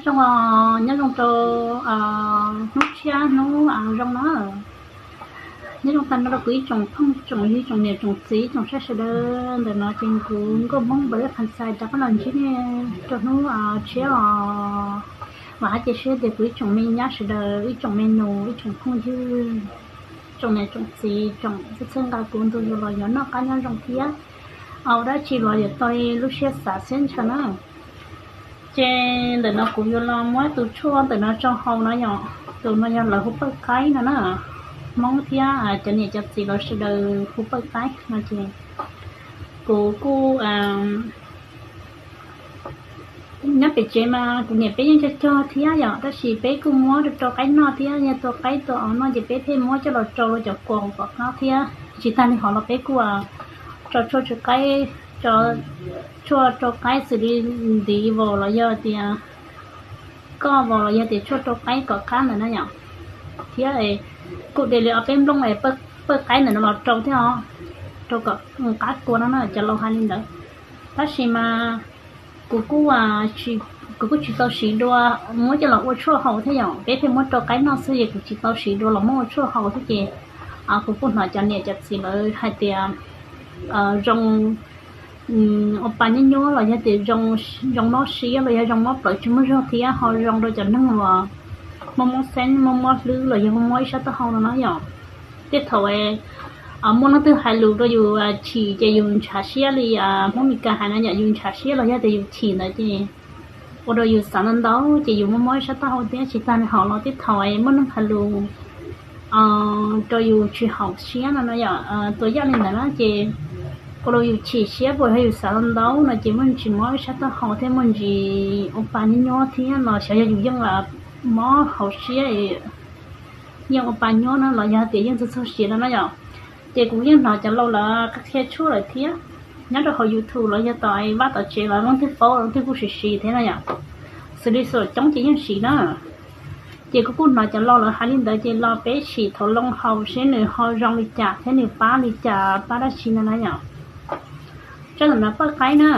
Zoo os, nyob zoo rau hnub tshiab hnub zoo na. Nyob zoo tag nrho rau kuv ib tsoom phooj tsoom ywg tsoom niam tsoom txiv tsoom saib sawv daws ntawm no ces kuv Nkauj Hmoob npawg Pha Xais rov qab los ntsib nej rau hnub tshiab os. Vam hab cia siab tias kuv ib tsoom me nyab sawv daws, ib tsoom me nus, ib tsoom phooj ywg, tsoom niam tsoom txiv, tsoom txhawb nqa kuv ntu zus los yuav noj qab nyob zoo thiab. Ua dab tsi los yuav tau lub siab xav siab ntshaw na. Ces ntawm no kuv yuav los muab tus tshuaj ntawm no rau haus no yom. Tus no yog lawv hu pawj qaib no na. Hmoob thiab cov niam cov txiv lawv sawv daws hu pawj qaib no ces kuv kuj nyob pem tsev mas kuv niam peb yeej cog cog thiab yom, tab sis peb kuj muab rau rau qaib noj thiab, yog tua qaib tua os noj ces peb pheej muab coj los rau rau cov kua hauv kom qab thiab. Tsis tag li hov los peb kuj rau tshuaj rau qaib, tshuaj rau qaib xws li ntiv vos los yog tias koj vos los yog tias tshuaj rau qaib kom qab ntawd na yom. Thiab kuj de li ob peb nplooj pawj qaib ntawm no los rau thiab os, rau kom qab kua no na, cov laus hais li ntawd. Tab sis mas kuv kuj, kuv kuj tsis tau siv dua muab coj los ua tshuaj haus thiab yom, peb pheej muab rau qaib noj xwb es kuv tsis tau siv dua los muab ua tshuaj haus thiab ces kuv kuj hnov cov niam cov txiv lawv hais tias zoo ua pa nyuab nyuab los yog tias zoo mob siab los yog zoo mob plawv tsis muaj zog thiab ho zoo rau cov neeg uas muaj mob xeeb, muaj mob hlwb los yog muaj mob ib sab taub hau no na yom. Tej thaum muaj leej twg hais lus rau yus chim ces yus ntshav siab li Hmoob Mes Kas hais no yom, yus ntshav siab los yog tias yus chim ntawd ces ua rau yus xav ntau ntau ces yus muaj mob ib sab taub hau thiab. Tsis tag li hov los tej thaum muaj neeg hais lus rau yus tsis haum siab no no yom, tus yam li ntawd na ces ua rau yus chim siab puas yog yus xav ntau ntau no ces muaj ntsis mob ib sab taub hau thiab muaj ntsis ua pa nyuab nyuab thiab no xyov yog yus yeej mob hauv siab, yeej ua pa nyuab no los yog tias yeej txog txog siav no na yom. Ces kuv yeej hnov cov laus lawv qhia tshuaj lawm thiab. Nyob rau hauv YouTube los yog tom vaj tom tsev los leej twg paub leej twg kuj siv siv thiab no yom. Xws li xuam coob ces yeej siv na. Ces kuv kuj hnov cov laus lawv hais li ntawd ces los peb sim thauj loo haus seb nws ho zoo li cas thiab nws pab li cas, pab dab tsi no na yom. Tsob ntawm no pawj qaib na,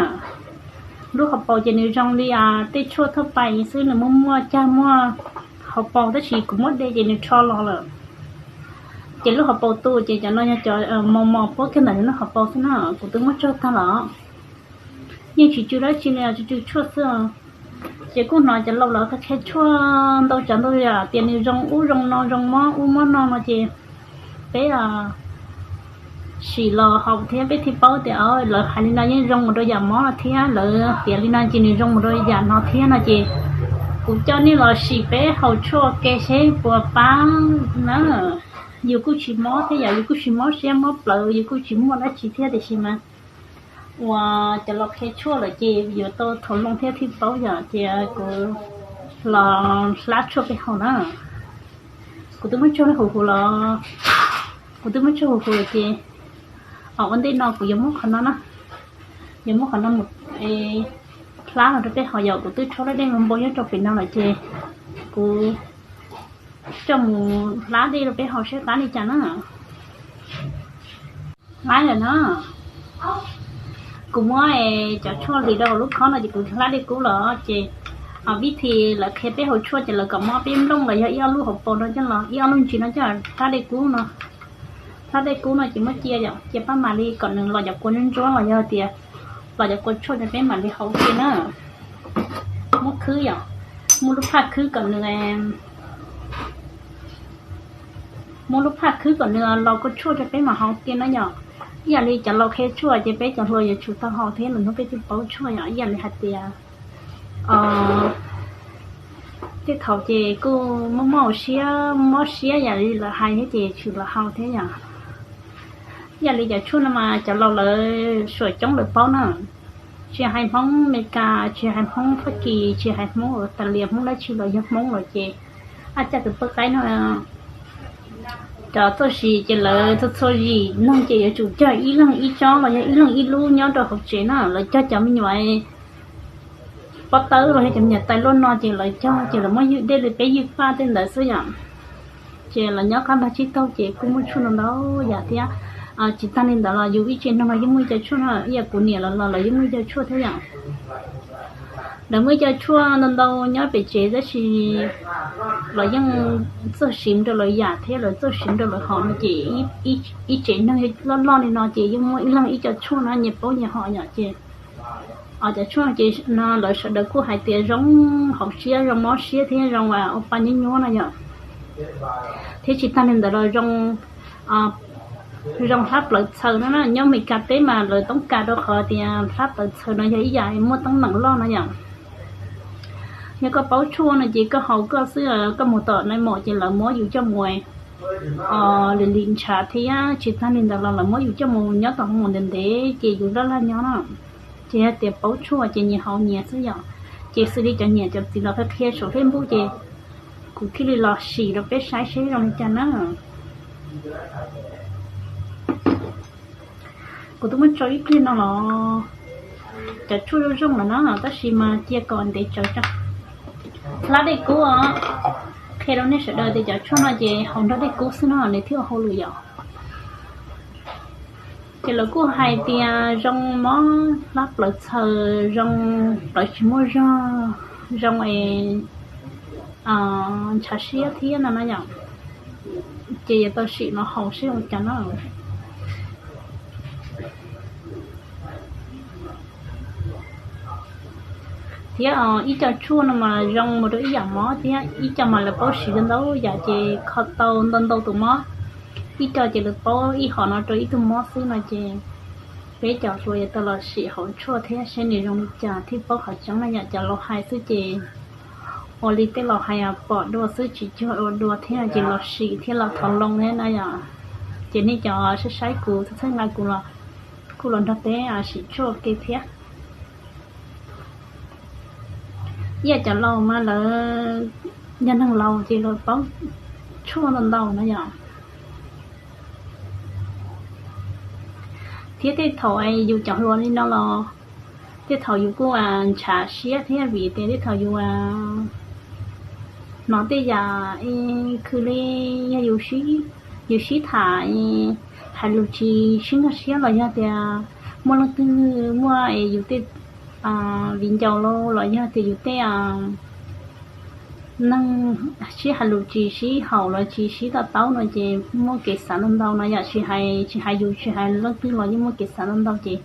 lub hauv paus ces nws zoo li tej tshuaj thauj pais xwb, nws muaj muaj cag muaj hauv paus tab sis kuv muab de ces nws rho los lawm. Ces lub hauv paus tu ces cov no yog cov mos mos puab kiag ntawm nws lub hauv paus xwb na, kuv twb muab tsaug tag los yeej tsis tsw dab tsi li, tsw tsw tshuaj xwb. Ces kuj hnov cov laus lawv qhia tshuaj ntau tsav ntau yam tias nws zoo ub zoo no, zoo mob ub mob no no ces peb sim los haus thiab peb thiaj paub tias lawv hais li no yeej zoo mus rau yam mob no thiab, lawv piav li no ces nws zoo mus rau yam no thiab no ces kuv coj nej los sim peb haus tshuaj ua ke seb puas pab na. Yus kuj tsis mob thiab yom, yus kuj tsis mob siab mob plawv, yus kuj tsis muaj dab tsi thiab tiam sis mas uas cov laus qhia tshuaj lawm ces yuav tau thauj loo thiab thiaj paub yom. Ces kuv los hlab tshuaj peb haus na. Kuv twb muab tshuaj huv huv los, kuv twb muab tshuaj huv huv lawm ces ua ntej no kuv yuav muab qhov no na, yuav muab qhov no mus hlab los rau peb haus yom. Kuv twb rhaub dej npau npau nyob rau pem no lawm ces kuv coj mus hlab dej rau peb haus seb qab li cas na. Hlab lawm na. Kuv muab cov tshuaj hliv rau hauv lub khob no ces kuv hlab dej kub los ces vib thi lawv qhia peb haus tshuaj ces lawv kom muab peb nplooj los yog ib ob lub hauv paus no coj los, ib ob lub ntsis no coj hlab dej kub no. Hlab dej kub no ces muab cia yom, cia pab mam li kom nws los cov kua ntsuab ntsuab los yog tias los cov kua tshuaj ces peb mam li haus ua ke na. Muab khwb yom, muab lub phaj khwb kom nws muab lub phaj khwb kom nws los kua tshuaj rau peb mam haus ua ke na yom. Ib yam li cov laus qhia tshuaj ces peb cov hluas yuav tsum tau haus thiab lwm hnub peb thiaj paub tshuaj yom. Ib yam li hais tias tej thaum ces kuj mob mob siab mob siab yam li lawv hais thiab ces tshwm los haus thiab yom. Ib yam li cov tshuaj no mas cov laus lawv suam coob lawv paub na. Tsis hais Hmoob Amelikas, tsis hais Hmoob Fab Kis, tsis hais Hmoob Australia, Hmoob dab tsi los yog Hmoob lawm ces ab caj tus pawj qaib no cov txoj sis ces lawv txhua txhua yim neeg ces yuav tsum cog ib leeg ib tsob los yog ib leeg ib lub nyob rau hauv tsev na. Lawv cog cov me nyuam pob tawb los yog cov me nyuam tais luaj no ces lawv cog ces lawv muab ywj dej li peb ywj paj tej ntawd xwb yom. Ces los nyob qab ntag tsib taug ces kuj muaj tshuaj ntau ntau yam thiab. Tsis tag li ntawd los yus ib tsev neeg los yeej muaj ib co tshuaj no, ib yam kuv niam los los lawv yeej muaj ib co tshuaj thiab yom. Lawv muaj ib co tshuaj ntau ntau nyob pem tsev tab sis lawv yeej txawj siv rau lawv yam thiab lawv txawj siv rau lawv hom no ces ib tsev neeg loj loj li no ces yeej muaj ib leeg ib co tshuaj no nyias paub nyias hom yom ces cov tshuaj ces no lawv sawv daws kuj hais tias zoo hauv siab zoo mob siab thiab zoo ua pa nyuab nyuab no yom. Thiab tsis tag li ntawd los zoo, zoo hlab plawv txhaws no na, nyob Meskas teb mas lawv toob kas rau qhov tias hlab plawv txhaws no yog ib yam muaj teeb meem loj no yom. Yog koj paub tshuaj no ces koj haus koj xwb, koj mus tom nai mom ces lawv muab yus coj mus li li ntshav thiab tsis tag li ntawd los lawv muab yus coj mus nyob tom hoo maum ntev ntev ces yus laj laj nyob na. Ces yog tias paub tshuaj ces nyias haus nyias xwb yom. Ces xws li cov niam cov txiv los qhia qhia saum Facebook ces kuv thiaj li los sim rau peb saib seb zoo li cas na. Kuv twb muab tso ib pliag no los cov tshuaj zoo zoo lawm na tab sis mas cia kom ntev tsawv tso. Hlab dej kub os, qhia rau nej sawv daws tias cov tshuaj no ces haus nrog dej kub xwb no nws thiaj ua hauj lwm yom. Ces lawv kuj hais tias zoo mob hlab plawv txhaws, zoo plawv tsis muaj zog, zoo es ntshav siab thiab no na yom. Ces yuav tau sim los haus seb ua cas na. Thiab ib co tshuaj no mas zoo mus rau ib yam mob thiab ib co mas lawv paub siv ntau yam ces kho tau ntau ntau tus mob. Ib co ces lawv paub ib hom no rau ib tug mob xwb no ces peb cov hluas yuav tau los sim haus tshuaj thiab seb nws zoo li cas thiaj paub qhov tseeb na yom. Cov laus hais xwb ces ua li tej laus hais pom dua xwb tsis cuag ua dua thiab ces los sim thiab los thov loo thiab na yom. Ces nej cov saib saib kuv txhawb nqa kuv los kuj los nrog peb sim tshuaj ua ke thiab. Ib yam cov laus mas lawv yog neeg laus ces lawv paub tshuaj ntau ntau na yom. Thiab tej thaum yus cov hluas li no los tej thaum yus kuj ntshav siab thiab vim tias tej thaum yus hnov tej yam khwv li yog yus sib tham hais lus tsis sib nkag siab los yog tias muaj leej twg muaj es yus tej viv ncaus los los yog tias yus tej neeg sib hais lus tsis sib haum los tsis sib to taub no ces muaj kev xav ntau ntau no yom. Tsis hais tsis hais yus tsis hais leej twg los yeej muaj kev xav ntau ntau ces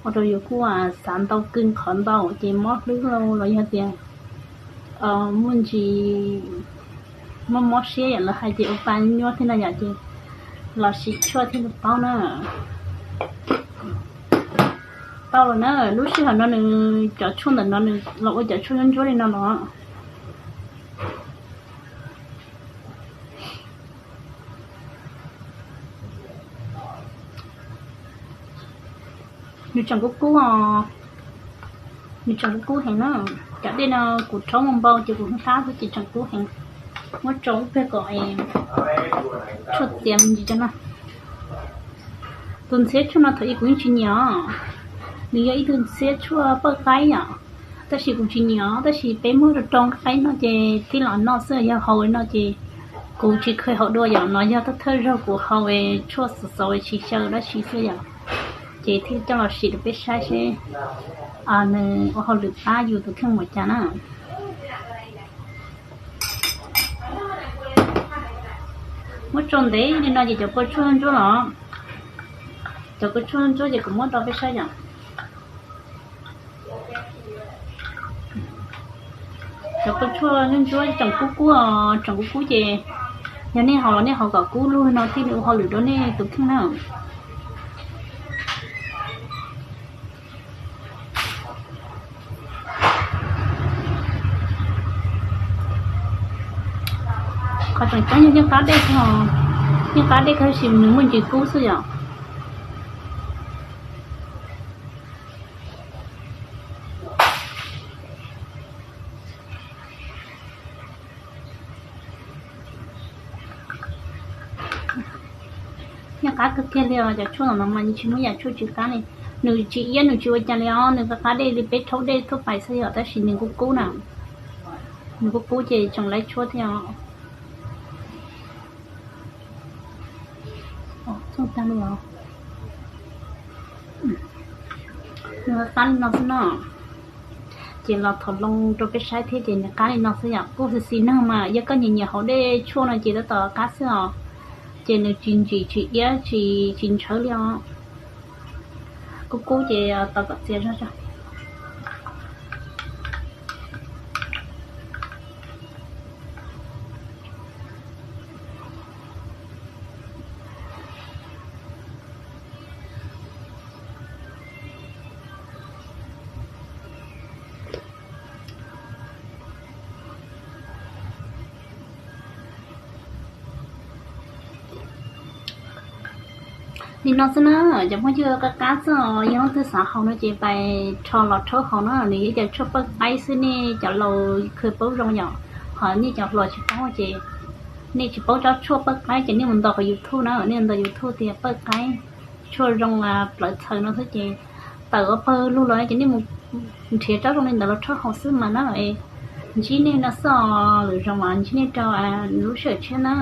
ua rau yus kuj xav ntau kawg qhov ntau ces mob hlwb los los yog tias muaj ntsis mob mob siab yom, lawv hais ces ua pa nyuab thiab no yom ces los sim tshuaj thiaj li paub na. Tau los na, lub sij hawm no nws cov tshuaj ntawm no nws los ua cov tshuaj ntsuab ntsuab li no los nws tseem kub kub os. Nws tseem kub kub heev na. Cov dej no kuv rhaub mus npau ces kuv hlab xwb ces tseem kub heev. Muab tso ib pliag kom tshuaj txias me ntsis cov no. Tus ntxhiab tshuaj no thaum ub kuv yeej tsis nyiam os. Nws yog ib tug ntxhiab tshuaj paj qaib yom, tab sis kuv tsis nyiam os. Tab sis peb muab rau rau qaib no ces tib los noj xwb, yog haus no ces kuv tsis kheev haus dua yom. No yog thawj thawj zaug kuv haus tshuaj xov xov tsis xyaw dab tsi xwb yom. Ces thiaj coj los sim rau peb saib seb nws ua hauj lwm pab yus tus kheej mus cas na. Muab tso ntev li no ces cov kua tshuaj ntsuab los, cov kua tshuaj ntsuab ces kuv muab rau peb saib yom. Cov kua tshuaj ntsuab tseem kub kub, tseem kub kub ces yog nej haus los nej haus kom kub lug no thiaj li ua hauj lwm rau nej tus kheej na. Qhov tseem ceeb yog yeej qab dej kawg, yeej qab dej kawg tab sis nws muaj ntsis kub xwb yom. Yeej qab kawg kiag li os, cov tshuaj no mas tsis muaj yam tshuaj tsis qab li. Nws tsis iab nws tsis ua cas li os, nws qab qab dej li peb rhaub dej thuaj pais xwb yom, tab sis nws kub kub na. Nws kub kub ces tseem laib tshuab thiab os. Txooj tag li os. Nws qab qab li no xwb no. Ces los thaum loo rau peb saib thiab ces nws qab li no xwb yom. Kuj xis xis neeg mas yog koj nyiam nyiam haus dej tshuaj no ces tab tom qab xwb os. Ces nws tsis ntsim tsis iab tsis tsis ntshawv li os. Kub kub ces tos kom txias zog tso. Li no xwb na, cov phooj ywg, qab qab xwb os. Yog leej twg xav haus no ces pais rho los rhaub haus na, nws yog ib co tshuaj pawj qaib xwb, nej cov laus khw paub zoo yom. Ho nej cov hluas tsis paub ces nej tsis paub tsob tshuaj pawj qaib ces nej mus ntaus qhov YouTube na, nej ntaus YouTube tias pawj qaib, tshuaj zoo plawv txhaws no xwb ces tawm ua pawg lug los ces nej mus nrhiav tsob zoo li ntawd los rhaub haus xwb mas na. Ntsib nej no xwb os, lwm zaus mam ntsib nej rau lub sij hawm tshiab na.